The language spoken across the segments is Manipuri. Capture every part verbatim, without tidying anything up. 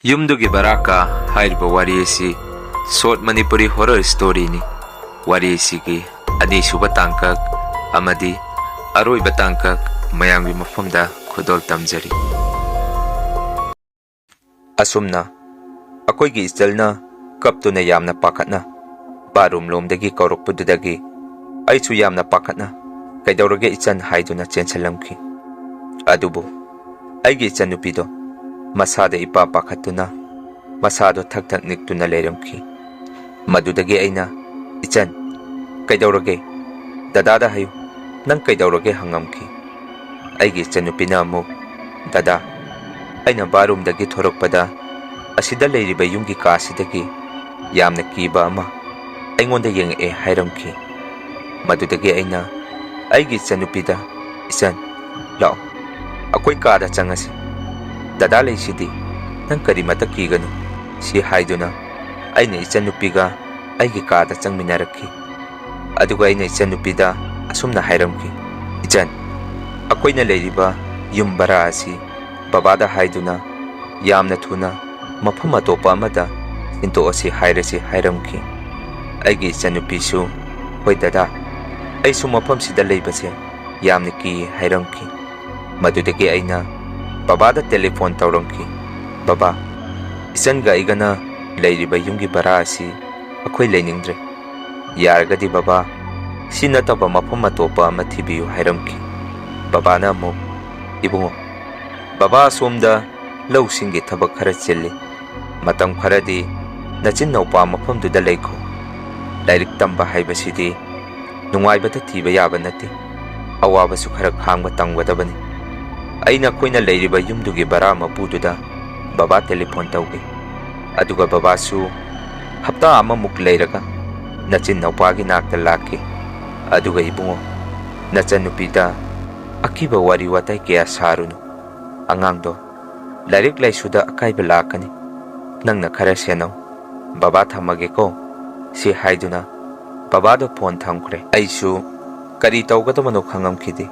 ꯌꯨꯝꯗꯨꯒꯤ ꯕꯔꯥ ꯀꯥ ꯍꯥꯏꯔꯤꯕ ꯋꯥꯔꯤ ꯑꯁꯤ short Manipuri horror storyꯅꯤ꯫ ꯋꯥꯔꯤ ꯑꯁꯤꯒꯤ ꯑꯅꯤꯁꯨꯕ ꯇꯥꯡꯀꯛ ꯑꯃꯗꯤ ꯑꯔꯣꯏꯕ ꯇꯥꯡꯀꯛ ꯃꯌꯥꯝꯒꯤ ꯃꯐꯝꯗ ꯈꯨꯗꯣꯜ ꯇꯝꯖꯔꯤ꯫ ꯑꯁꯨꯝꯅ ꯑꯩꯈꯣꯏꯒꯤ ꯏꯆꯜꯅ ꯀꯞꯇꯨꯅ ꯌꯥꯝꯅ ꯄꯥꯈꯠꯅ bathroom ꯂꯣꯝꯗꯒꯤ ꯀꯧꯔꯛꯄꯗꯨꯗꯒꯤ ꯑꯩꯁꯨ ꯌꯥꯝꯅ ꯄꯥꯈꯠꯅ "ꯀꯩꯗꯧꯔꯒꯦ ꯏꯆꯟ?" ꯍꯥꯏꯗꯨꯅ ꯆꯦꯟꯁꯤꯜꯂꯝꯈꯤ꯫ ꯑꯗꯨꯕꯨ ꯑꯩꯒꯤ ꯏꯆꯟꯅꯨꯄꯤꯗꯣ ꯃꯁꯥꯗ ꯏꯄꯥ ꯄꯥꯈꯠꯇꯨꯅ ꯃꯁꯥꯗꯣ ꯊꯛ ꯊꯛ ꯅꯤꯛꯇꯨꯅ ꯂꯩꯔꯝꯈꯤ꯫ ꯃꯗꯨꯗꯒꯤ ꯑꯩꯅ "ꯏꯆꯟ, ꯀꯩꯗꯧꯔꯒꯦ? ꯗꯗꯥꯗ ꯍꯥꯏꯌꯨ, ꯅꯪ ꯀꯩꯗꯧꯔꯒꯦ?" ꯍꯪꯉꯝꯈꯤ꯫ ꯑꯩꯒꯤ ꯏꯆꯟꯅꯨꯄꯤꯅ ꯑꯃꯨꯛ, "ꯗꯗꯥ, ꯑꯩꯅ bathroomꯗꯒꯤ ꯊꯣꯔꯛꯄꯗ ꯑꯁꯤꯗ ꯂꯩꯔꯤꯕ ꯌꯨꯝꯒꯤ ꯀꯥꯁꯤꯗꯒꯤ ꯌꯥꯝꯅ ꯀꯤꯕ ꯑꯃ ꯑꯩꯉꯣꯟꯗ ꯌꯦꯡꯉꯛꯑꯦ" ꯍꯥꯏꯔꯝꯈꯤ꯫ ꯃꯗꯨꯗꯒꯤ ꯑꯩꯅ ꯑꯩꯒꯤ ꯏꯆꯟꯅꯨꯄꯤꯗ, "ꯏꯆꯟ, ꯂꯥꯛꯑꯣ, ꯑꯩꯈꯣꯏ ꯀꯥꯗ ꯆꯪꯉꯁꯤ꯫ ꯗꯗꯥ ꯂꯩꯁꯤꯗꯤ, ꯅꯪ ꯀꯔꯤꯃꯇ ꯀꯤꯒꯅꯨ" ꯁꯤ ꯍꯥꯏꯗꯨꯅ ꯑꯩꯅ ꯏꯆꯟꯅꯨꯄꯤꯒ ꯑꯩꯒꯤ ꯀꯥꯗ ꯆꯪꯃꯤꯟꯅꯔꯛꯈꯤ꯫ ꯑꯗꯨꯒ ꯑꯩꯅ ꯏꯆꯟꯅꯨꯄꯤꯗ ꯑꯁꯨꯝꯅ ꯍꯥꯏꯔꯝꯈꯤ, "ꯏꯆꯟ, ꯑꯩꯈꯣꯏꯅ ꯂꯩꯔꯤꯕ ꯌꯨꯝ ꯚꯔꯥ ꯑꯁꯤ ꯕꯕꯥꯗ ꯍꯥꯏꯗꯨꯅ ꯌꯥꯝꯅ ꯊꯨꯅ ꯃꯐꯝ ꯑꯇꯣꯞꯄ ꯑꯃꯗ ꯁꯤꯟꯗꯣꯛꯑꯁꯤ ꯍꯥꯏꯔꯁꯤ" ꯍꯥꯏꯔꯝꯈꯤ꯫ ꯑꯩꯒꯤ ꯏꯆꯟꯅꯨꯄꯤꯁꯨ, "ꯍꯣꯏ ꯗꯗꯥ, ꯑꯩꯁꯨ ꯃꯐꯝꯁꯤꯗ ꯂꯩꯕꯁꯦ ꯌꯥꯝꯅ ꯀꯤ" ꯍꯥꯏꯔꯝꯈꯤ꯫ ꯃꯗꯨꯗꯒꯤ ꯑꯩꯅ ꯕꯕꯥꯗ telephone ꯇꯧꯔꯝꯈꯤ, "ꯕꯕꯥ, ꯏꯆꯟꯒ ꯑꯩꯒꯅ ꯂꯩꯔꯤꯕ ꯌꯨꯝꯒꯤ ꯚꯔꯥ ꯑꯁꯤ ꯑꯩꯈꯣꯏ ꯂꯩꯅꯤꯡꯗ꯭ꯔꯦ꯫ ꯌꯥꯔꯒꯗꯤ ꯕꯕꯥ, ꯁꯤ ꯅꯠꯇꯕ ꯃꯐꯝ ꯑꯇꯣꯞꯄ ꯑꯃ ꯊꯤꯕꯤꯌꯨ" ꯍꯥꯏꯔꯝꯈꯤ꯫ ꯕꯕꯥꯅ ꯑꯃꯨꯛ, "ꯏꯕꯨꯡꯉꯣ, ꯕꯕꯥ ꯑꯁꯣꯝꯗ ꯂꯧꯁꯤꯡꯒꯤ ꯊꯕꯛ ꯈꯔ ꯆꯤꯜꯂꯤ꯫ ꯃꯇꯝ ꯈꯔꯗꯤ ꯅꯆꯤꯟ ꯅꯧꯄꯥ ꯃꯐꯝꯗꯨꯗ ꯂꯩꯈꯣ꯫ ꯂꯥꯏꯔꯤꯛ ꯇꯝꯕ ꯍꯥꯏꯕꯁꯤꯗꯤ ꯅꯨꯡꯉꯥꯏꯕꯗ ꯊꯤꯕ ꯌꯥꯕ ꯅꯠꯇꯦ꯫ ꯑꯋꯥꯕꯁꯨ ꯈꯔ ꯈꯥꯡꯕ ꯇꯝꯒꯗꯕꯅꯤ꯫ ꯑꯩ ꯅꯈꯣꯏꯅ ꯂꯩꯔꯤꯕ ꯌꯨꯝꯗꯨꯒꯤ ꯚꯔꯥ ꯃꯄꯨꯗꯨꯗ ꯕꯕꯥ telephone ꯇꯧꯒꯦ꯫ ꯑꯗꯨꯒ ꯕꯕꯥꯁꯨ ꯍꯞꯇꯥ ꯑꯃꯃꯨꯛ ꯂꯩꯔꯒ ꯅꯆꯤꯟ ꯅꯧꯄꯥꯒꯤ ꯅꯥꯛꯇ ꯂꯥꯛꯀꯦ꯫ ꯑꯗꯨꯒ ꯏꯕꯨꯡꯉꯣ, ꯅꯆꯟꯅꯨꯄꯤꯗ ꯑꯀꯤꯕ ꯋꯥꯔꯤ ꯋꯥꯇꯥꯏ ꯀꯌꯥ ꯁꯥꯔꯨꯅꯨ꯫ ꯑꯉꯥꯡꯗꯣ ꯂꯥꯏꯔꯤꯛ ꯂꯥꯏꯁꯨꯗ ꯑꯀꯥꯏꯕ ꯂꯥꯛꯀꯅꯤ꯫ ꯅꯪꯅ ꯈꯔ ꯁꯦꯟꯅꯧ꯫ ꯕꯕꯥ ꯊꯝꯃꯒꯦꯀꯣ" ꯁꯤ ꯍꯥꯏꯗꯨꯅ ꯕꯕꯥꯗꯣ phone ꯊꯝꯈ꯭ꯔꯦ꯫ ꯑꯩꯁꯨ ꯀꯔꯤ ꯇꯧꯒꯗꯕꯅꯣ ꯈꯪꯉꯝꯈꯤꯗꯦ꯫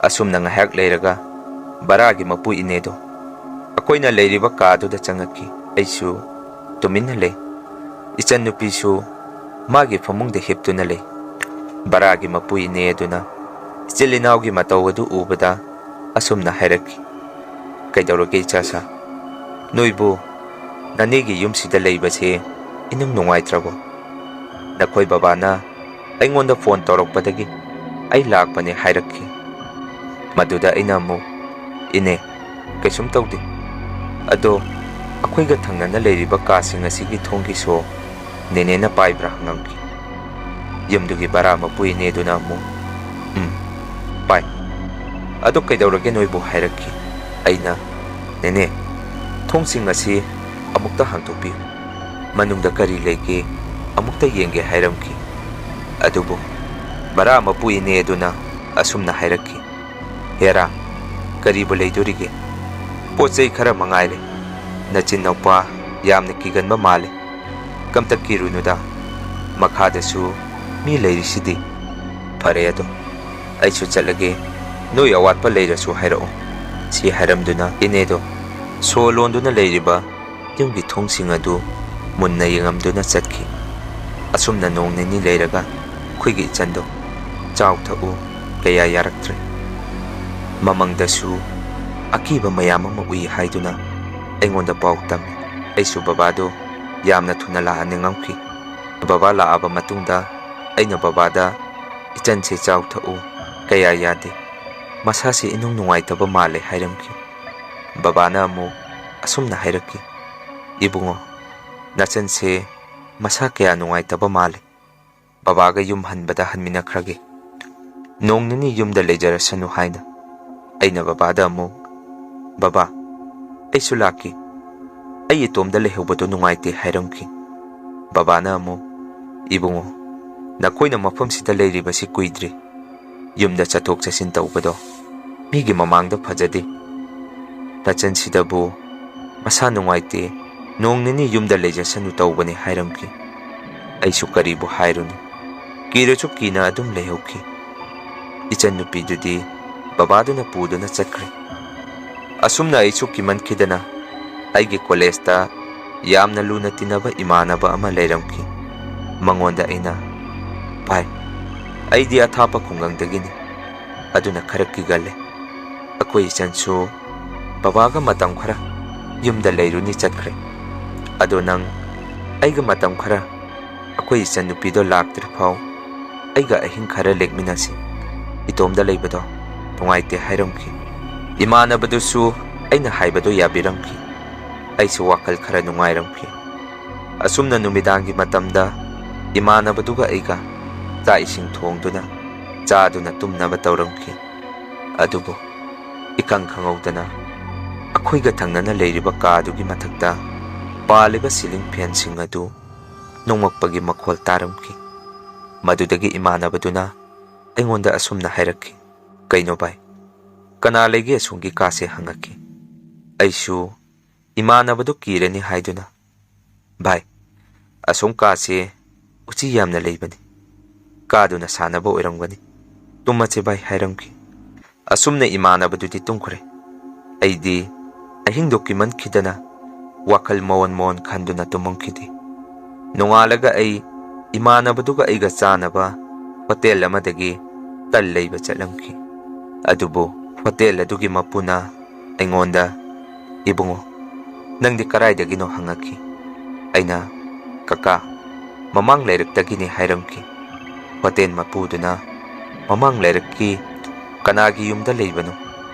ꯑꯁꯨꯝꯅ ꯉꯥꯏꯍꯥꯛ ꯂꯩꯔꯒ ꯚꯔꯥꯒꯤ ꯃꯄꯨ ꯏꯅꯦꯗꯣ ꯑꯩꯈꯣꯏꯅ ꯂꯩꯔꯤꯕ ꯀꯥꯗꯨꯗ ꯆꯪꯉꯛꯈꯤ꯫ ꯑꯩꯁꯨ ꯇꯨꯃꯤꯟꯅ ꯂꯩ꯫ ꯏꯆꯟꯅꯨꯄꯤꯁꯨ ꯃꯥꯒꯤ ꯐꯃꯨꯡꯗ ꯍꯤꯞꯇꯨꯅ ꯂꯩ꯫ ꯚꯔꯥꯒꯤ ꯃꯄꯨ ꯏꯅꯦ ꯑꯗꯨꯅ ꯏꯆꯤꯜ ꯏꯅꯥꯎꯒꯤ ꯃꯇꯧ ꯑꯗꯨ ꯎꯕꯗ ꯑꯁꯨꯝꯅ ꯍꯥꯏꯔꯛꯈꯤ, "ꯀꯩꯗꯧꯔꯒꯦ ꯏꯆꯥꯁꯥ? ꯅꯣꯏꯕꯨ ꯅꯅꯦꯒꯤ ꯌꯨꯝꯁꯤꯗ ꯂꯩꯕꯁꯦ ꯏꯅꯨꯡ ꯅꯨꯡꯉꯥꯏꯇ꯭ꯔꯕꯣ? ꯅꯈꯣꯏ ꯕꯕꯥꯅ ꯑꯩꯉꯣꯟꯗ ꯐꯣꯟ ꯇꯧꯔꯛꯄꯗꯒꯤ ꯑꯩ ꯂꯥꯛꯄꯅꯦ ꯍꯥꯏꯔꯛꯈꯤ꯫ ꯃꯗꯨꯗ ꯑꯩꯅ ꯑꯃꯨꯛ, 'ꯏꯅꯦ, ꯀꯩꯁꯨꯝ ꯇꯧꯗꯦ꯫ ꯑꯗꯣ ꯑꯩꯈꯣꯏꯒ ꯊꯪꯅꯅ ꯂꯩꯔꯤꯕ ꯀꯥꯁꯤꯡ ꯑꯁꯤꯒꯤ ꯊꯣꯡꯒꯤ ꯁꯣ ꯅꯦꯅꯦꯅ ꯄꯥꯏꯕ꯭ꯔꯥ?' ꯍꯪꯉꯝꯈꯤ꯫ ꯌꯨꯝꯗꯨꯒꯤ ꯚꯔꯥ ꯃꯄꯨ ꯏꯅꯦꯗꯨꯅ ꯑꯃꯨꯛ, "ꯎꯝ, ꯄꯥꯏ꯫ ꯑꯗꯣ ꯀꯩꯗꯧꯔꯒꯦ ꯅꯣꯏꯕꯨ?" ꯍꯥꯏꯔꯛꯈꯤ꯫ ꯑꯩꯅ, "ꯅꯦꯅꯦ, ꯊꯣꯡꯁꯤꯡ ꯑꯁꯤ ꯑꯃꯨꯛꯇ ꯍꯥꯡꯗꯣꯛꯄꯤꯌꯨ꯫ ꯃꯅꯨꯡꯗ ꯀꯔꯤ ꯂꯩꯒꯦ ꯑꯃꯨꯛꯇ ꯌꯦꯡꯒꯦ" ꯍꯥꯏꯔꯝꯈꯤ꯫ ꯑꯗꯨꯕꯨ ꯚꯔꯥ ꯃꯄꯨ ꯏꯅꯦ ꯑꯗꯨꯅ ꯑꯁꯨꯝꯅ ꯍꯥꯏꯔꯛꯈꯤ, "ꯍꯦꯔꯥ, ꯀꯔꯤꯕꯨ ꯂꯩꯗꯣꯔꯤꯒꯦ? ꯄꯣꯠ ꯆꯩ ꯈꯔ ꯃꯉꯥꯏꯔꯦ꯫ ꯅꯆꯤꯟ ꯅꯧꯄꯥ ꯌꯥꯝꯅ ꯀꯤꯒꯟꯕ ꯃꯥꯜꯂꯦ꯫ ꯀꯝꯇ ꯀꯤꯔꯨꯅꯨꯗ, ꯃꯈꯥꯗꯁꯨ ꯃꯤ ꯂꯩꯔꯤꯁꯤꯗꯤ꯫ ꯐꯔꯦ ꯑꯗꯣ, ꯑꯩꯁꯨ ꯆꯠꯂꯒꯦ, ꯅꯣꯏ ꯑꯋꯥꯠꯄ ꯂꯩꯔꯁꯨ ꯍꯥꯏꯔꯛꯑꯣ"꯫ ꯁꯤ ꯍꯥꯏꯔꯝꯗꯨꯅ ꯏꯅꯦꯗꯣ ꯁꯣ ꯂꯣꯟꯗꯨꯅ ꯂꯩꯔꯤꯕ ꯌꯨꯝꯒꯤ ꯊꯣꯡꯁꯤꯡ ꯑꯗꯨ ꯃꯨꯟꯅ ꯌꯦꯡꯉꯝꯗꯨꯅ ꯆꯠꯈꯤ꯫ ꯑꯁꯨꯝꯅ ꯅꯣꯡ ꯅꯤꯅꯤ ꯂꯩꯔꯒ ꯑꯩꯈꯣꯏꯒꯤ ꯏꯆꯟꯗꯣ ꯆꯥꯎ ꯊꯛꯎ ꯀꯌꯥ ꯌꯥꯔꯛꯇ꯭ꯔꯦ꯫ ꯃꯃꯪꯗꯁꯨ ꯑꯀꯤꯕ ꯃꯌꯥꯝ ꯑꯃ ꯎꯏ ꯍꯥꯏꯗꯨꯅ ꯑꯩꯉꯣꯟꯗ ꯄꯥꯎ ꯇꯝꯃꯤ꯫ ꯑꯩꯁꯨ ꯕꯕꯥꯗꯣ ꯌꯥꯝꯅ ꯊꯨꯅ ꯂꯥꯛꯍꯟꯅꯤꯡꯉꯝꯈꯤ꯫ ꯕꯕꯥ ꯂꯥꯛꯑꯕ ꯃꯇꯨꯡꯗ ꯑꯩꯅ ꯕꯕꯥꯗ, "ꯏꯆꯟꯁꯦ ꯆꯥꯎ ꯊꯛꯎ ꯀꯌꯥ ꯌꯥꯗꯦ, ꯃꯁꯥꯁꯦ ꯏꯅꯨꯡ ꯅꯨꯡꯉꯥꯏꯇꯕ ꯃꯥꯜꯂꯦ" ꯍꯥꯏꯔꯝꯈꯤ꯫ ꯕꯕꯥꯅ ꯑꯃꯨꯛ ꯑꯁꯨꯝꯅ ꯍꯥꯏꯔꯛꯈꯤ, "ꯏꯕꯨꯡꯉꯣ, ꯅꯆꯟꯁꯦ ꯃꯁꯥ ꯀꯌꯥ ꯅꯨꯡꯉꯥꯏꯇꯕ ꯃꯥꯜꯂꯦ꯫ ꯕꯕꯥꯒ ꯌꯨꯝ ꯍꯟꯕꯗ ꯍꯟꯃꯤꯟꯅꯈ꯭ꯔꯒꯦ꯫ ꯅꯣꯡ ꯅꯤꯅꯤ ꯌꯨꯝꯗ ꯂꯩꯖꯔꯁꯅꯨ" ꯍꯥꯏꯅ꯫ ꯑꯩꯅ ꯕꯕꯥꯗ ꯑꯃꯨꯛ, "ꯕꯕꯥ, ꯑꯩꯁꯨ ꯂꯥꯛꯀꯦ꯫ ꯑꯩ ꯏꯇꯣꯝꯗ ꯂꯩꯍꯧꯕꯗꯣ ꯅꯨꯡꯉꯥꯏꯇꯦ" ꯍꯥꯏꯔꯝꯈꯤ꯫ ꯕꯕꯥꯅ ꯑꯃꯨꯛ, "ꯏꯕꯨꯡꯉꯣ, ꯅꯈꯣꯏꯅ ꯃꯐꯝꯁꯤꯗ ꯂꯩꯔꯤꯕꯁꯤ ꯀꯨꯏꯗ꯭ꯔꯤ꯫ ꯌꯨꯝꯗ ꯆꯠꯊꯣꯛ ꯆꯠꯁꯤꯟ ꯇꯧꯕꯗꯣ ꯃꯤꯒꯤ ꯃꯃꯥꯡꯗ ꯐꯖꯗꯦ꯫ ꯅꯆꯟꯁꯤꯗꯕꯨ ꯃꯁꯥ ꯅꯨꯡꯉꯥꯏꯇꯦ, ꯅꯣꯡ ꯅꯤꯅꯤ ꯌꯨꯝꯗ ꯂꯩꯖꯁꯅꯨ ꯇꯧꯕꯅꯤ" ꯍꯥꯏꯔꯝꯈꯤ꯫ ꯑꯩꯁꯨ ꯀꯔꯤꯕꯨ ꯍꯥꯏꯔꯨꯅꯤ, ꯀꯤꯔꯁꯨ ꯀꯤꯅ ꯑꯗꯨꯝ ꯂꯩꯍꯧꯈꯤ꯫ ꯏꯆꯟꯅꯨꯄꯤꯗꯨꯗꯤ ꯕꯕꯥꯗꯨꯅ ꯄꯨꯗꯨꯅ ꯆꯠꯈ꯭ꯔꯦ꯫ ꯑꯁꯨꯝꯅ ꯑꯩꯁꯨ ꯀꯤꯃꯟꯈꯤꯗꯅ ꯑꯩꯒꯤ ꯀꯣꯂꯦꯖꯇ ꯌꯥꯝꯅ ꯂꯨꯅ ꯇꯤꯟꯅꯕ ꯏꯃꯥꯟꯅꯕ ꯑꯃ ꯂꯩꯔꯝꯈꯤ꯫ ꯃꯉꯣꯟꯗ ꯑꯩꯅ, "ꯚꯥꯏ, ꯑꯩꯗꯤ ꯑꯊꯥꯞꯄ ꯈꯨꯡꯒꯪꯗꯒꯤꯅꯤ, ꯑꯗꯨꯅ ꯈꯔ ꯀꯤꯒꯜꯂꯦ꯫ ꯑꯩꯈꯣꯏ ꯏꯆꯟꯁꯨ ꯕꯕꯥꯒ ꯃꯇꯝ ꯈꯔ ꯌꯨꯝꯗ ꯂꯩꯔꯨꯅꯤ ꯆꯠꯈ꯭ꯔꯦ꯫ ꯑꯗꯣ ꯅꯪ ꯑꯩꯒ ꯃꯇꯝ ꯈꯔ ꯑꯩꯈꯣꯏ ꯏꯆꯟꯅꯨꯄꯤꯗꯣ ꯂꯥꯛꯇ꯭ꯔꯤꯐꯥꯎ ꯑꯩꯒ ꯑꯍꯤꯡ ꯈꯔ ꯂꯦꯛꯃꯤꯟꯅꯁꯤ꯫ ꯏꯇꯣꯝꯗ ꯂꯩꯕꯗꯣ ꯅꯨꯡꯉꯥꯏꯇꯦ" ꯍꯥꯏꯔꯝꯈꯤ꯫ ꯏꯃꯥꯟꯅꯕꯗꯨꯁꯨ ꯑꯩꯅ ꯍꯥꯏꯕꯗꯣ ꯌꯥꯕꯤꯔꯝꯈꯤ꯫ ꯑꯩꯁꯨ ꯋꯥꯈꯜ ꯈꯔ ꯅꯨꯡꯉꯥꯏꯔꯝꯈꯤ꯫ ꯑꯁꯨꯝꯅ ꯅꯨꯃꯤꯗꯥꯡꯒꯤ ꯃꯇꯝꯗ ꯏꯃꯥꯟꯅꯕꯗꯨꯒ ꯑꯩꯒ ꯆꯥꯛ ꯏꯁꯤꯡ ꯊꯣꯡꯗꯨꯅ ꯆꯥꯗꯨꯅ ꯇꯨꯝꯅꯕ ꯇꯧꯔꯝꯈꯤ꯫ ꯑꯗꯨꯕꯨ ꯏꯈꯪ ꯈꯪꯍꯧꯗꯅ ꯑꯩꯈꯣꯏꯒ ꯊꯪꯅꯅ ꯂꯩꯔꯤꯕ ꯀꯥꯗꯨꯒꯤ ꯃꯊꯛꯇ ꯄꯥꯜꯂꯤꯕ ꯁꯤꯂꯤꯡ ꯐꯦꯟꯁꯤꯡ ꯑꯗꯨ ꯅꯣꯡꯃꯛꯄꯒꯤ ꯃꯈꯣꯜ ꯇꯥꯔꯝꯈꯤ꯫ ꯃꯗꯨꯗꯒꯤ ꯏꯃꯥꯟꯅꯕꯗꯨꯅ ꯑꯩꯉꯣꯟꯗ ꯑꯁꯨꯝꯅ ꯍꯥꯏꯔꯛꯈꯤ, "ꯀꯩꯅꯣ ꯚꯥꯏ, ꯀꯅꯥ ꯂꯩꯒꯦ ꯑꯁꯣꯝꯒꯤ ꯀꯥꯁꯦ?" ꯍꯪꯉꯛꯈꯤ꯫ ꯑꯩꯁꯨ ꯏꯃꯥꯟꯅꯕꯗꯨ ꯀꯤꯔꯅꯤ ꯍꯥꯏꯗꯨꯅ, "ꯚꯥꯏ, ꯑꯁꯣꯝ ꯀꯥꯁꯦ ꯎꯆꯤ ꯌꯥꯝꯅ ꯂꯩꯕꯅꯤ, ꯀꯥꯗꯨꯅ ꯁꯥꯟꯅꯕ ꯑꯣꯏꯔꯝꯒꯅꯤ, ꯇꯨꯝꯃꯁꯦ ꯚꯥꯏ" ꯍꯥꯏꯔꯝꯈꯤ꯫ ꯑꯁꯨꯝꯅ ꯏꯃꯥꯟꯅꯕꯗꯨꯗꯤ ꯇꯨꯝꯈ꯭ꯔꯦ꯫ ꯑꯩꯗꯤ ꯑꯍꯤꯡꯗꯣ ꯀꯤꯃꯟꯈꯤꯗꯅ ꯋꯥꯈꯜ ꯃꯑꯣꯟ ꯃꯑꯣꯟ ꯈꯟꯗꯨꯅ ꯇꯨꯝꯃꯝꯈꯤꯗꯦ꯫ ꯅꯣꯡꯉꯥꯜꯂꯒ ꯑꯩ ꯏꯃꯥꯟꯅꯕꯗꯨꯒ ꯑꯩꯒ ꯆꯥꯅꯕ ꯍꯣꯇꯦꯜ ꯑꯃꯗꯒꯤ ꯇꯜ ꯂꯩꯕ ꯆꯠꯂꯝꯈꯤ꯫ ꯑꯗꯨꯕꯨ ꯍꯣꯇꯦꯜ ꯑꯗꯨꯒꯤ ꯃꯄꯨꯅ ꯑꯩꯉꯣꯟꯗ, "ꯏꯕꯨꯡꯉꯣ, ꯅꯪꯗꯤ ꯀꯔꯥꯏꯗꯒꯤꯅꯣ?" ꯍꯪꯉꯛꯈꯤ꯫ ꯑꯩꯅ, "ꯀꯀꯥ, ꯃꯃꯥꯡ ꯂꯩꯔꯛꯇꯒꯤꯅꯤ" ꯍꯥꯏꯔꯝꯈꯤ꯫ ꯍꯣꯇꯦꯜ ꯃꯄꯨꯗꯨꯅ, "ꯃꯃꯥꯡ ꯂꯩꯔꯛꯀꯤ ꯀꯅꯥꯒꯤ ꯌꯨꯝꯗ ꯂꯩꯕꯅꯣ?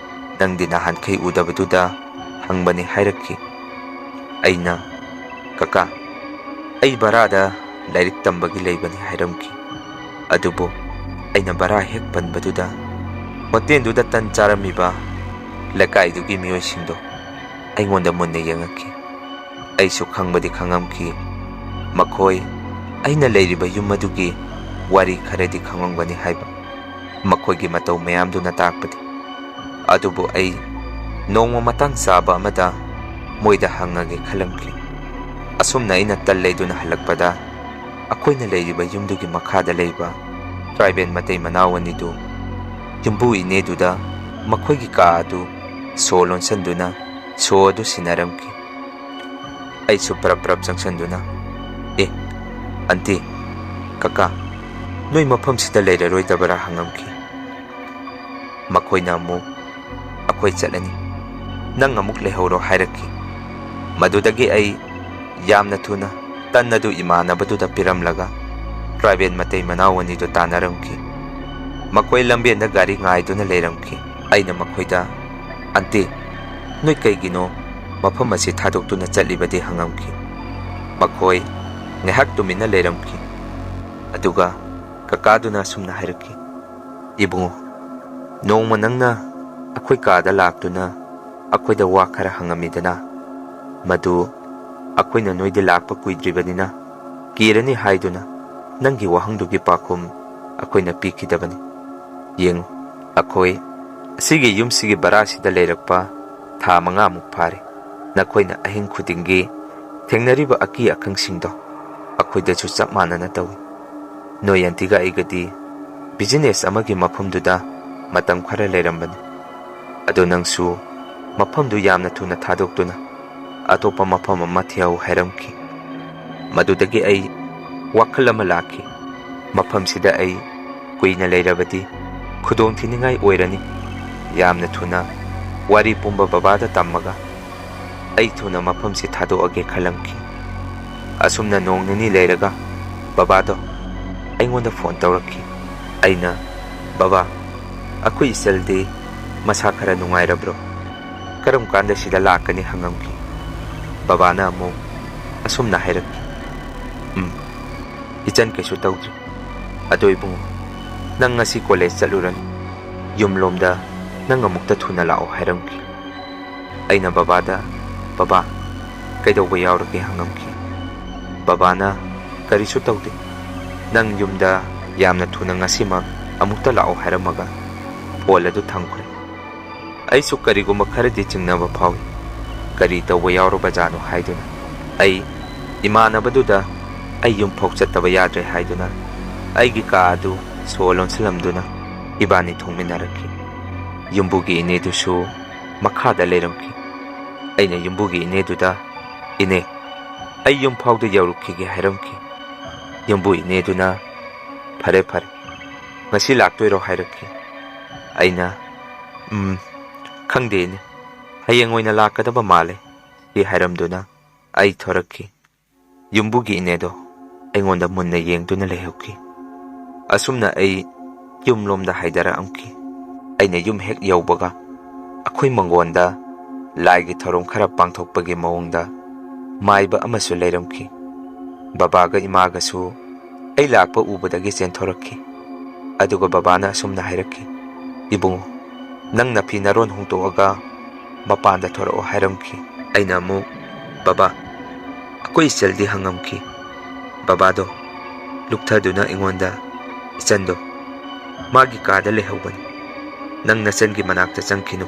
ꯅꯪꯗꯤ ꯅꯍꯥꯟꯈꯩ ꯎꯗꯕꯗꯨꯗ ꯍꯪꯕꯅꯤ" ꯍꯥꯏꯔꯛꯈꯤ꯫ ꯑꯩꯅ, "ꯀꯀꯥ, ꯑꯩ ꯚꯔꯥꯗ ꯂꯥꯏꯔꯤꯛ ꯇꯝꯕꯒꯤ ꯂꯩꯕꯅꯤ" ꯍꯥꯏꯔꯝꯈꯤ꯫ ꯑꯗꯨꯕꯨ ꯑꯩꯅ ꯚꯔꯥ ꯍꯦꯛ ꯄꯟꯕꯗꯨꯗ ꯍꯣꯇꯦꯜꯗꯨꯗ ꯇꯟ ꯆꯥꯔꯝꯃꯤꯕ ꯂꯩꯀꯥꯏꯗꯨꯒꯤ ꯃꯤꯑꯣꯏꯁꯤꯡꯗꯣ ꯑꯩꯉꯣꯟꯗ ꯃꯨꯟꯅ ꯌꯦꯡꯉꯛꯈꯤ꯫ ꯑꯩꯁꯨ ꯈꯪꯕꯗꯤ ꯈꯪꯉꯝꯈꯤ, ꯃꯈꯣꯏ ꯑꯩꯅ ꯂꯩꯔꯤꯕ ꯌꯨꯝ ꯑꯗꯨꯒꯤ ꯋꯥꯔꯤ ꯈꯔꯗꯤ ꯈꯪꯉꯝꯒꯅꯤ ꯍꯥꯏꯕ ꯃꯈꯣꯏꯒꯤ ꯃꯇꯧ ꯃꯌꯥꯝꯗꯨꯅ ꯇꯥꯛꯄꯗꯤ꯫ ꯑꯗꯨꯕꯨ ꯑꯩ ꯅꯣꯡꯃ ꯃꯇꯥꯡ ꯆꯥꯕ ꯑꯃꯗ ꯃꯣꯏꯗ ꯍꯪꯉꯒꯦ ꯈꯜꯂꯝꯈꯤ꯫ ꯑꯁꯨꯝꯅ ꯑꯩꯅ ꯇꯜ ꯂꯩꯗꯨꯅ ꯍꯜꯂꯛꯄꯗ, ꯑꯩꯈꯣꯏꯅ ꯂꯩꯔꯤꯕ ꯌꯨꯝꯗꯨꯒꯤ ꯃꯈꯥꯗ ꯂꯩꯕ ꯇ꯭ꯔꯥꯏꯕꯦꯜ ꯃꯇꯩ ꯃꯅꯥꯎ ꯑꯅꯤꯗꯨ ꯌꯨꯝꯕꯨ ꯏꯅꯦꯗꯨꯗ ꯃꯈꯣꯏꯒꯤ ꯀꯥ ꯑꯗꯨ ꯁꯣ ꯂꯣꯟꯁꯤꯟꯗꯨꯅ ꯁꯣ ꯑꯗꯨ ꯁꯤꯟꯅꯔꯝꯈꯤ꯫ ꯑꯩꯁꯨ ꯄꯔꯞ ꯄꯔꯞ ꯆꯪꯁꯤꯟꯗꯨꯅ, "ꯑꯦ, ꯑꯟꯇꯤ, ꯀꯀꯥ, ꯅꯣꯏ ꯃꯐꯝꯁꯤꯗ ꯂꯩꯔꯔꯣꯏꯗꯕꯔꯥ?" ꯍꯪꯉꯝꯈꯤ꯫ ꯃꯈꯣꯏꯅ ꯑꯃꯨꯛ, "ꯑꯩꯈꯣꯏ ꯆꯠꯂꯅꯤ, ꯅꯪ ꯑꯃꯨꯛ ꯂꯩꯍꯧꯔꯣ" ꯍꯥꯏꯔꯛꯈꯤ꯫ ꯃꯗꯨꯗꯒꯤ ꯑꯩ ꯌꯥꯝꯅ ꯊꯨꯅ ꯇꯟ ꯑꯗꯨ ꯏꯃꯥꯟꯅꯕꯗꯨꯗ ꯄꯤꯔꯝꯂꯒ ꯇ꯭ꯔꯥꯏꯕꯦꯜ ꯃꯇꯩ ꯃꯅꯥꯎ ꯑꯅꯤꯗꯨ ꯇꯥꯟꯅꯔꯝꯈꯤ꯫ ꯃꯈꯣꯏ ꯂꯝꯕꯦꯟꯗ ꯒꯥꯔꯤ ꯉꯥꯏꯗꯨꯅ ꯂꯩꯔꯝꯈꯤ꯫ ꯑꯩꯅ ꯃꯈꯣꯏꯗ, "ꯑꯟꯇꯤ, ꯅꯣꯏ ꯀꯩꯒꯤꯅꯣ ꯃꯐꯝ ꯑꯁꯤ ꯊꯥꯗꯣꯛꯇꯨꯅ ꯆꯠꯂꯤꯕꯗꯤ?" ꯍꯪꯉꯝꯈꯤ꯫ ꯃꯈꯣꯏ ꯉꯥꯏꯍꯥꯛ ꯇꯨꯃꯤꯟꯅ ꯂꯩꯔꯝꯈꯤ꯫ ꯑꯗꯨꯒ ꯀꯀꯥꯗꯨꯅ ꯑꯁꯨꯝꯅ ꯍꯥꯏꯔꯛꯈꯤ, "ꯏꯕꯨꯡꯉꯣ, ꯅꯣꯡꯃ ꯅꯪꯅ ꯑꯩꯈꯣꯏ ꯀꯥꯗ ꯂꯥꯛꯇꯨꯅ ꯑꯩꯈꯣꯏꯗ ꯋꯥ ꯈꯔ ꯍꯪꯉꯝꯃꯤꯗꯅ, ꯃꯗꯨ ꯑꯩꯈꯣꯏꯅ ꯅꯣꯏꯗ ꯂꯥꯛꯄ ꯀꯨꯏꯗ꯭ꯔꯤꯕꯅꯤꯅ ꯀꯤꯔꯅꯤ ꯍꯥꯏꯗꯨꯅ ꯅꯪꯒꯤ ꯋꯥꯍꯪꯗꯨꯒꯤ ꯄꯥꯎꯈꯨꯝ ꯑꯩꯈꯣꯏꯅ ꯄꯤꯈꯤꯗꯕꯅꯤ꯫ ꯌꯦꯡꯉꯨ, ꯑꯩꯈꯣꯏ ꯑꯁꯤꯒꯤ ꯌꯨꯝꯁꯤꯒꯤ ꯚꯔꯥꯁꯤꯗ ꯂꯩꯔꯛꯄ ꯊꯥ ꯃꯉꯥꯃꯨꯛ ꯐꯥꯔꯦ꯫ ꯅꯈꯣꯏꯅ ꯑꯍꯤꯡ ꯈꯨꯗꯤꯡꯒꯤ ꯊꯦꯡꯅꯔꯤꯕ ꯑꯀꯤ ꯑꯈꯪꯁꯤꯡꯗꯣ ꯑꯩꯈꯣꯏꯗꯁꯨ ꯆꯞ ꯃꯥꯟꯅꯅ ꯇꯧꯏ꯫ ꯅꯣꯏ ꯑꯟꯇꯤꯒ ꯑꯩꯒꯗꯤ ꯕꯤꯖꯤꯅꯦꯁ ꯑꯃꯒꯤ ꯃꯐꯝꯗꯨꯗ ꯃꯇꯝ ꯈꯔ ꯂꯩꯔꯝꯕꯅꯤ꯫ ꯑꯗꯣ ꯅꯪꯁꯨ ꯃꯐꯝꯗꯨ ꯌꯥꯝꯅ ꯊꯨꯅ ꯊꯥꯗꯣꯛꯇꯨꯅ ꯑꯇꯣꯞꯄ ꯃꯐꯝ ꯑꯃ ꯊꯤꯍꯧ" ꯍꯥꯏꯔꯝꯈꯤ꯫ ꯃꯗꯨꯗꯒꯤ ꯑꯩ ꯋꯥꯈꯜ ꯑꯃ ꯂꯥꯛꯈꯤ꯫ ꯃꯐꯝꯁꯤꯗ ꯑꯩ ꯀꯨꯏꯅ ꯂꯩꯔꯕꯗꯤ ꯈꯨꯗꯣꯡ ꯊꯤꯅꯤꯡꯉꯥꯏ ꯑꯣꯏꯔꯅꯤ꯫ ꯌꯥꯝꯅ ꯊꯨꯅ ꯋꯥꯔꯤ ꯄꯨꯝꯕ ꯕꯕꯥꯗ ꯇꯝꯃꯒ ꯑꯩ ꯊꯨꯅ ꯃꯐꯝꯁꯤ ꯊꯥꯗꯣꯛꯑꯒꯦ ꯈꯜꯂꯝꯈꯤ꯫ ꯑꯁꯨꯝꯅ ꯅꯣꯡ ꯅꯤꯅꯤ ꯂꯩꯔꯒ ꯕꯕꯥꯗꯣ ꯑꯩꯉꯣꯟꯗ ꯐꯣꯟ ꯇꯧꯔꯛꯈꯤ꯫ ꯑꯩꯅ, "ꯕꯕꯥ, ꯑꯩꯈꯣꯏ ꯏꯆꯜꯗꯤ ꯃꯁꯥ ꯈꯔ ꯅꯨꯡꯉꯥꯏꯔꯕ꯭ꯔꯣ? ꯀꯔꯝ ꯀꯥꯟꯗ ꯁꯤꯗ ꯂꯥꯛꯀꯅꯤ?" ꯍꯪꯉꯝꯈꯤ꯫ ꯕꯕꯥꯅ ꯑꯃꯨꯛ ꯑꯁꯨꯝꯅ ꯍꯥꯏꯔꯛꯈꯤ, "ꯎꯝ, ꯏꯆꯟ ꯀꯩꯁꯨ ꯇꯧꯗ꯭ꯔꯤ꯫ ꯑꯗꯣ ꯏꯕꯨꯡꯉꯣ, ꯅꯪ ꯉꯁꯤ ꯀꯣꯂꯦꯖ ꯆꯠꯂꯨꯔꯅꯨ꯫ ꯌꯨꯝꯂꯣꯝꯗ ꯅꯪ ꯑꯃꯨꯛꯇ ꯊꯨꯅ ꯂꯥꯛꯑꯣ" ꯍꯥꯏꯔꯝꯈꯤ꯫ ꯑꯩꯅ ꯕꯕꯥꯗ, "ꯕꯕꯥ, ꯀꯩꯗꯧꯕ ꯌꯥꯎꯔꯒꯦ?" ꯍꯪꯉꯝꯈꯤ꯫ ꯕꯕꯥꯅ, "ꯀꯔꯤꯁꯨ ꯇꯧꯗꯦ꯫ ꯅꯪ ꯌꯨꯝꯗ ꯌꯥꯝꯅ ꯊꯨꯅ ꯉꯁꯤꯃꯛ ꯑꯃꯨꯛꯇ ꯂꯥꯛꯑꯣ" ꯍꯥꯏꯔꯝꯃꯒ ꯐꯣꯟ ꯑꯗꯨ ꯊꯝꯈ꯭ꯔꯦ꯫ ꯑꯩꯁꯨ ꯀꯔꯤꯒꯨꯝꯕ ꯈꯔꯗꯤ ꯆꯤꯡꯅꯕ ꯐꯥꯎꯏ꯫ ꯀꯔꯤ ꯇꯧꯕ ꯌꯥꯎꯔꯕꯖꯥꯠꯅꯣ ꯍꯥꯏꯗꯨꯅ꯫ ꯑꯩ ꯏꯃꯥꯟꯅꯕꯗꯨꯗ ꯑꯩ ꯌꯨꯝ ꯐꯥꯎ ꯆꯠꯇꯕ ꯌꯥꯗ꯭ꯔꯦ ꯍꯥꯏꯗꯨꯅ ꯑꯩꯒꯤ ꯀꯥ ꯑꯗꯨ ꯁꯣ ꯂꯣꯟꯁꯤꯜꯂꯝꯗꯨꯅ ꯏꯕꯥꯅꯤ ꯊꯣꯡꯃꯤꯟꯅꯔꯛꯈꯤ꯫ ꯌꯨꯝꯕꯨꯒꯤ ꯏꯅꯦꯗꯨꯁꯨ ꯃꯈꯥꯗ ꯂꯩꯔꯝꯈꯤ꯫ ꯑꯩꯅ ꯌꯨꯝꯕꯨꯒꯤ ꯏꯅꯦꯗꯨꯗ, "ꯏꯅꯦ, ꯑꯩ ꯌꯨꯝ ꯐꯥꯎꯗ ꯌꯧꯔꯨꯈꯤꯒꯦ" ꯍꯥꯏꯔꯝꯈꯤ꯫ ꯌꯨꯝꯕꯨ ꯏꯅꯦꯗꯨꯅ, "ꯐꯔꯦ ꯐꯔꯦ, ꯉꯁꯤ ꯂꯥꯛꯇꯣꯏꯔꯣ?" ꯍꯥꯏꯔꯛꯈꯤ꯫ ꯑꯩꯅ, "ꯎꯝ, ꯈꯪꯗꯦ ꯏꯅꯦ, ꯍꯌꯦꯡ ꯑꯣꯏꯅ ꯂꯥꯛꯀꯗꯕ ꯃꯥꯜꯂꯦ" ꯍꯥꯏꯔꯝꯗꯨꯅ ꯑꯩ ꯊꯣꯔꯛꯈꯤ꯫ ꯌꯨꯝꯕꯨꯒꯤ ꯏꯅꯦꯗꯣ ꯑꯩꯉꯣꯟꯗ ꯃꯨꯟꯅ ꯌꯦꯡꯗꯨꯅ ꯂꯩꯍꯧꯈꯤ꯫ ꯑꯁꯨꯝꯅ ꯑꯩ ꯌꯨꯝꯂꯣꯝꯗ ꯍꯥꯏꯗꯔꯛꯑꯝꯈꯤ꯫ ꯑꯩꯅ ꯌꯨꯝ ꯍꯦꯛ ꯌꯧꯕꯒ ꯑꯩꯈꯣꯏ ꯃꯪꯒꯣꯟꯗ ꯂꯥꯏꯒꯤ ꯊꯧꯔꯝ ꯈꯔ ꯄꯥꯡꯊꯣꯛꯄꯒꯤ ꯃꯑꯣꯡꯗ ꯃꯥꯏꯕ ꯑꯃꯁꯨ ꯂꯩꯔꯝꯈꯤ꯫ ꯕꯕꯥꯒ ꯏꯃꯥꯒꯁꯨ ꯑꯩ ꯂꯥꯛꯄ ꯎꯕꯗꯒꯤ ꯆꯦꯟꯊꯣꯔꯛꯈꯤ꯫ ꯑꯗꯨꯒ ꯕꯕꯥꯅ ꯑꯁꯨꯝꯅ ꯍꯥꯏꯔꯛꯈꯤ, "ꯏꯕꯨꯡꯉꯣ, ꯅꯪ ꯅꯐꯤ ꯅꯔꯣꯟ ꯍꯣꯡꯗꯣꯛꯑꯒ ꯃꯄꯥꯟꯗ ꯊꯣꯔꯛꯑꯣ" ꯍꯥꯏꯔꯝꯈꯤ꯫ ꯑꯩꯅ ꯑꯃꯨꯛ, "ꯕꯕꯥ, ꯑꯩꯈꯣꯏ ꯏꯆꯜꯗꯤ?" ꯍꯪꯉꯝꯈꯤ꯫ ꯕꯕꯥꯗꯣ ꯂꯨꯞꯊꯗꯨꯅ ꯑꯩꯉꯣꯟꯗ, "ꯏꯆꯟꯗꯣ ꯃꯥꯒꯤ ꯀꯥꯗ ꯂꯩꯍꯧꯕꯅꯤ꯫ ꯅꯪ ꯅꯆꯟꯒꯤ ꯃꯅꯥꯛꯇ ꯆꯪꯈꯤꯅꯨ꯫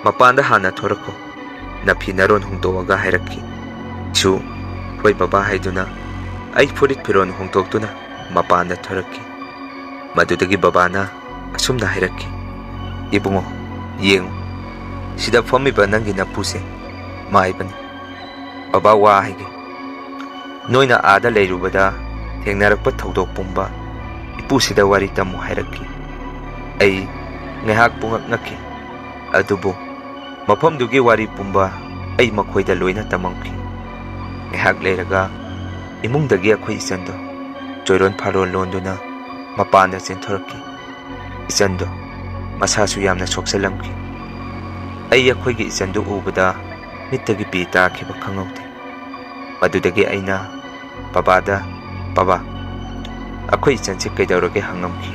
ꯃꯄꯥꯟꯗ ꯍꯥꯟꯅ ꯊꯣꯔꯛꯈꯣ, ꯅꯐꯤ ꯅꯔꯣꯟ ꯍꯣꯡꯗꯣꯛꯑꯒ" ꯍꯥꯏꯔꯛꯈꯤ꯫ ꯑꯩꯁꯨ "ꯍꯣꯏ ꯕꯕꯥ" ꯍꯥꯏꯗꯨꯅ ꯑꯩ ꯐꯨꯔꯤꯠ ꯐꯤꯔꯣꯜ ꯍꯣꯡꯗꯣꯛꯇꯨꯅ ꯃꯄꯥꯟꯗ ꯊꯣꯔꯛꯈꯤ꯫ ꯃꯗꯨꯗꯒꯤ ꯕꯕꯥꯅ ꯑꯁꯨꯝꯅ ꯍꯥꯏꯔꯛꯈꯤ, "ꯏꯕꯨꯡꯉꯣ, ꯌꯦꯡꯉꯨ, ꯁꯤꯗ ꯐꯝꯃꯤꯕ ꯅꯪꯒꯤ ꯅꯄꯨꯁꯦ ꯃꯥꯏꯕꯅꯤ꯫ ꯕꯕꯥ, ꯋꯥ ꯍꯥꯏꯒꯦ꯫ ꯅꯣꯏꯅ ꯑꯥꯗ ꯂꯩꯔꯨꯕꯗ ꯊꯦꯡꯅꯔꯛꯄ ꯊꯧꯗꯣꯛ ꯄꯨꯝꯕ ꯏꯄꯨꯁꯤꯗ ꯋꯥꯔꯤ ꯇꯝꯃꯨ" ꯍꯥꯏꯔꯛꯈꯤ꯫ ꯑꯩ ꯉꯥꯏꯍꯥꯛ ꯄꯨꯡꯉꯛ ꯉꯛꯈꯤ꯫ ꯑꯗꯨꯕꯨ ꯃꯐꯝꯗꯨꯒꯤ ꯋꯥꯔꯤ ꯄꯨꯝꯕ ꯑꯩ ꯃꯈꯣꯏꯗ ꯂꯣꯏꯅ ꯇꯝꯃꯝꯈꯤ꯫ ꯉꯥꯏꯍꯥꯛ ꯂꯩꯔꯒ ꯏꯃꯨꯡꯗꯒꯤ ꯑꯩꯈꯣꯏ ꯏꯆꯟꯗꯣ ꯆꯣꯏꯔꯣꯟ ꯐꯥꯔꯣꯟ ꯂꯣꯟꯗꯨꯅ ꯃꯄꯥꯟꯗ ꯆꯦꯟꯊꯣꯔꯛꯈꯤ꯫ ꯏꯆꯟꯗꯣ ꯃꯁꯥꯁꯨ ꯌꯥꯝꯅ ꯁꯣꯛꯆꯜꯂꯝꯈꯤ꯫ ꯑꯩ ꯑꯩꯈꯣꯏꯒꯤ ꯏꯆꯟꯗꯨ ꯎꯕꯗ ꯃꯤꯠꯇꯒꯤ ꯄꯤ ꯇꯥꯈꯤꯕ ꯈꯪꯍꯧꯗꯦ꯫ ꯃꯗꯨꯗꯒꯤ ꯑꯩꯅ ꯕꯕꯥꯗ, "ꯕꯕꯥ, ꯑꯩꯈꯣꯏ ꯏꯆꯟꯁꯦ ꯀꯩꯗꯧꯔꯒꯦ?" ꯍꯪꯉꯝꯈꯤ꯫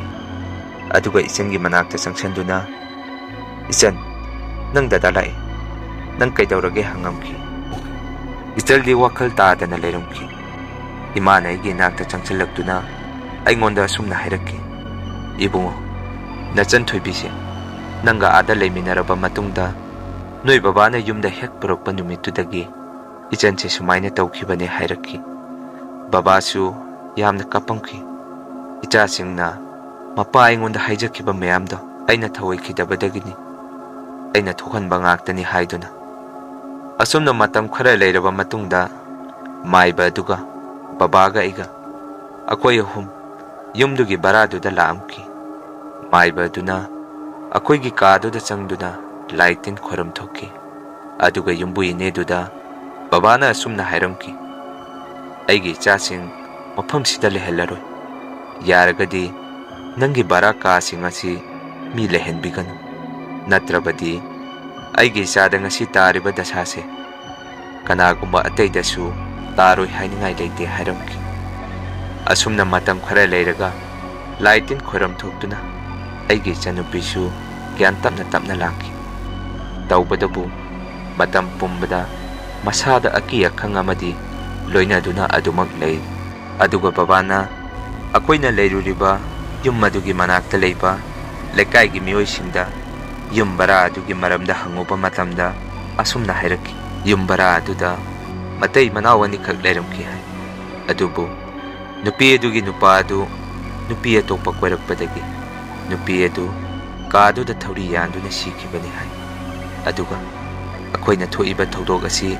ꯑꯗꯨꯒ ꯏꯆꯟꯒꯤ ꯃꯅꯥꯛꯇ ꯆꯪꯁꯤꯟꯗꯨꯅ, "ꯏꯆꯟ, ꯅꯪ ꯗꯗꯥ ꯂꯥꯛꯑꯦ꯫ ꯅꯪ ꯀꯩꯗꯧꯔꯒꯦ?" ꯍꯪꯉꯝꯈꯤ꯫ ꯏꯆꯜꯗꯤ ꯋꯥꯈꯜ ꯇꯥꯗꯅ ꯂꯩꯔꯝꯈꯤ꯫ ꯏꯃꯥꯅ ꯑꯩꯒꯤ ꯏꯅꯥꯛꯇ ꯆꯪꯁꯤꯜꯂꯛꯇꯨꯅ ꯑꯩꯉꯣꯟꯗ ꯑꯁꯨꯝꯅ ꯍꯥꯏꯔꯛꯈꯤ, "ꯏꯕꯨꯡꯉꯣ, ꯅꯆꯟ ꯊꯣꯏꯕꯤꯁꯦ ꯅꯪꯒ ꯑꯥꯗ ꯂꯩꯃꯤꯟꯅꯔꯕ ꯃꯇꯨꯡꯗ ꯅꯣꯏ ꯕꯕꯥꯅ ꯌꯨꯝꯗ ꯍꯦꯛ ꯄꯨꯔꯛꯄ ꯅꯨꯃꯤꯠꯇꯨꯗꯒꯤ ꯏꯆꯟꯁꯦ ꯁꯨꯃꯥꯏꯅ ꯇꯧꯈꯤꯕꯅꯦ" ꯍꯥꯏꯔꯛꯈꯤ꯫ ꯕꯕꯥꯁꯨ ꯌꯥꯝꯅ ꯀꯞꯄꯝꯈꯤ꯫ "ꯏꯆꯥꯁꯤꯡꯅ ꯃꯄꯥ ꯑꯩꯉꯣꯟꯗ ꯍꯥꯏꯖꯈꯤꯕ ꯃꯌꯥꯝꯗꯣ ꯑꯩꯅ ꯊꯧꯑꯣꯏꯈꯤꯗꯕꯗꯒꯤꯅꯤ꯫ ꯑꯩꯅ ꯊꯣꯛꯍꯟꯕ ꯉꯥꯛꯇꯅꯤ ꯍꯥꯏꯗꯨꯅ꯫ ꯑꯁꯨꯝꯅ ꯃꯇꯝ ꯈꯔ ꯂꯩꯔꯕ ꯃꯇꯨꯡꯗ ꯃꯥꯏꯕ ꯑꯗꯨꯒ ꯕꯕꯥꯒ ꯑꯩꯒ, ꯑꯩꯈꯣꯏ ꯑꯍꯨꯝ ꯌꯨꯝꯗꯨꯒꯤ ꯚꯔꯥꯗꯨꯗ ꯂꯥꯛꯑꯝꯈꯤ꯫ ꯃꯥꯏꯕ ꯑꯗꯨꯅ ꯑꯩꯈꯣꯏꯒꯤ ꯀꯥꯗꯨꯗ ꯆꯪꯗꯨꯅ ꯂꯥꯏ ꯇꯤꯟ ꯈꯣꯏꯔꯝ ꯊꯣꯛꯈꯤ꯫ ꯑꯗꯨꯒ ꯌꯨꯝꯕꯨ ꯏꯅꯦꯗꯨꯗ ꯕꯕꯥꯅ ꯑꯁꯨꯝꯅ ꯍꯥꯏꯔꯝꯈꯤ, "ꯑꯩꯒꯤ ꯏꯆꯥꯁꯤꯡ ꯃꯐꯝꯁꯤꯗ ꯂꯩꯍꯜꯂꯔꯣꯏ꯫ ꯌꯥꯔꯒꯗꯤ ꯅꯪꯒꯤ ꯚꯔꯥ ꯀꯥꯁꯤꯡ ꯑꯁꯤ ꯃꯤ ꯂꯩꯍꯟꯕꯤꯒꯅꯨ꯫ ꯅꯠꯇ꯭ꯔꯕꯗꯤ ꯑꯩꯒꯤ ꯏꯆꯥꯗ ꯉꯁꯤ ꯇꯥꯔꯤꯕ ꯗꯁꯥꯁꯦ ꯀꯅꯥꯒꯨꯝꯕ ꯑꯇꯩꯗꯁꯨ ꯇꯥꯔꯣꯏ ꯍꯥꯏꯅꯤꯡꯉꯥꯏ ꯂꯩꯇꯦ" ꯍꯥꯏꯔꯝꯈꯤ꯫ ꯑꯁꯨꯝꯅ ꯃꯇꯝ ꯈꯔ ꯂꯩꯔꯒ ꯂꯥꯏ ꯇꯤꯟ ꯈꯣꯏꯔꯝ ꯊꯣꯛꯇꯨꯅ ꯑꯩꯒꯤ ꯏꯆꯟꯅꯨꯄꯤꯁꯨ ꯒ꯭ꯌꯥꯟ ꯇꯞꯅ ꯇꯞꯅ ꯂꯥꯛꯈꯤ꯫ ꯇꯧꯕꯗꯕꯨ ꯃꯇꯝ ꯄꯨꯝꯕꯗ ꯃꯁꯥꯗ ꯑꯀꯤ ꯑꯈꯪ ꯑꯃꯗꯤ ꯂꯣꯏꯅꯗꯨꯅ ꯑꯗꯨꯃꯛ ꯂꯩ꯫ ꯑꯗꯨꯒ ꯕꯕꯥꯅ ꯑꯩꯈꯣꯏꯅ ꯂꯩꯔꯨꯔꯤꯕ ꯌꯨꯝ ꯑꯗꯨꯒꯤ ꯃꯅꯥꯛꯇ ꯂꯩꯕ ꯂꯩꯀꯥꯏꯒꯤ ꯃꯤꯑꯣꯏꯁꯤꯡꯗ ꯌꯨꯝ ꯕꯔꯥ ꯑꯗꯨꯒꯤ ꯃꯔꯝꯗ ꯍꯪꯉꯨꯕ ꯃꯇꯝꯗ ꯑꯁꯨꯝꯅ ꯍꯥꯏꯔꯛꯈꯤ, "ꯌꯨꯝ ꯕꯔꯥ ꯑꯗꯨꯗ ꯃꯇꯩ ꯃꯅꯥꯎ ꯑꯅꯤꯈꯛ ꯂꯩꯔꯝꯈꯤ" ꯍꯥꯏ꯫ ꯑꯗꯨꯕꯨ ꯅꯨꯄꯤ ꯑꯗꯨꯒꯤ ꯅꯨꯄꯥ ꯑꯗꯨ ꯅꯨꯄꯤ ꯑꯇꯣꯞꯄ ꯀꯣꯏꯔꯛꯄꯗꯒꯤ ꯅꯨꯄꯤ ꯑꯗꯨ ꯀꯥꯗꯨꯗ ꯊꯧꯔꯤ ꯌꯥꯟꯗꯨꯅ ꯁꯤꯈꯤꯕꯅꯤ ꯍꯥꯏ꯫ ꯑꯗꯨꯒ ꯑꯩꯈꯣꯏꯅ ꯊꯣꯛꯏꯕ ꯊꯧꯗꯣꯛ ꯑꯁꯤ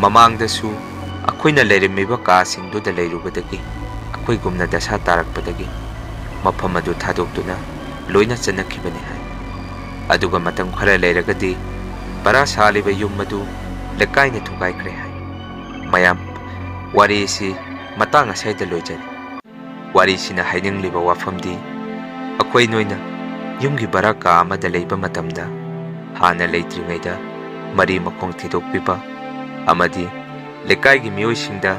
ꯃꯃꯥꯡꯗꯁꯨ ꯑꯩꯈꯣꯏꯅ ꯂꯩꯔꯝꯃꯤꯕ ꯀꯥꯁꯤꯡꯗꯨꯗ ꯂꯩꯔꯨꯕꯗꯒꯤ ꯑꯩꯈꯣꯏꯒꯨꯝꯅ ꯗꯁꯥ ꯇꯥꯔꯛꯄꯗꯒꯤ ꯃꯐꯝ ꯑꯗꯨ ꯊꯥꯗꯣꯛꯇꯨꯅ ꯂꯣꯏꯅ ꯆꯠꯅꯈꯤꯕꯅꯤ ꯍꯥꯏ꯫ ꯑꯗꯨꯒ ꯃꯇꯝ ꯈꯔ ꯂꯩꯔꯒꯗꯤ ꯚꯔꯥ ꯁꯥꯜꯂꯤꯕ ꯌꯨꯝ ꯑꯗꯨ ꯂꯩꯀꯥꯏꯅ ꯊꯨꯒꯥꯏꯈ꯭ꯔꯦ ꯍꯥꯏ꯫ ꯃꯌꯥꯝ, ꯋꯥꯔꯤ ꯑꯁꯤ ꯃꯇꯥꯡ ꯑꯁ꯭ꯋꯥꯏꯗ ꯂꯣꯏꯖꯔꯦ꯫ ꯋꯥꯔꯤꯁꯤꯅ ꯍꯥꯏꯅꯤꯡꯂꯤꯕ ꯋꯥꯐꯝꯗꯤ, ꯑꯩꯈꯣꯏ ꯅꯣꯏꯅ ꯌꯨꯝꯒꯤ ꯚꯔꯥ ꯀꯥ ꯑꯃꯗ ꯂꯩꯕ ꯃꯇꯝꯗ ꯍꯥꯟꯅ ꯂꯩꯇ꯭ꯔꯤꯉꯩꯗ ꯃꯔꯤ ꯃꯈꯣꯡ ꯊꯤꯗꯣꯛꯄꯤꯕ ꯑꯃꯗꯤ ꯂꯩꯀꯥꯏꯒꯤ ꯃꯤꯑꯣꯏꯁꯤꯡꯗ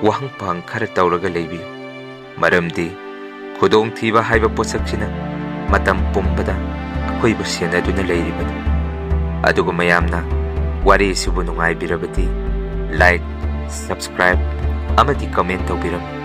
ꯋꯥꯍꯪ ꯄꯥꯎꯍꯪ ꯈꯔ ꯇꯧꯔꯒ ꯂꯩꯕꯤꯌꯨ꯫ ꯃꯔꯝꯗꯤ ꯈꯨꯗꯣꯡꯊꯤꯕ ꯍꯥꯏꯕ ꯄꯣꯠꯁꯛꯁꯤꯅ ꯃꯇꯝ ꯄꯨꯝꯕꯗ ꯑꯩꯈꯣꯏꯕꯨ ꯁꯦꯟꯅꯗꯨꯅ ꯂꯩꯔꯤꯕꯅꯤ꯫ ꯑꯗꯨꯒ ꯃꯌꯥꯝꯅ ꯋꯥꯔꯤ ꯑꯁꯤꯕꯨ ꯅꯨꯡꯉꯥꯏꯕꯤꯔꯕꯗꯤ like, subscribe ꯑꯃꯗꯤ comment ꯇꯧꯕꯤꯔꯝꯃꯨ꯫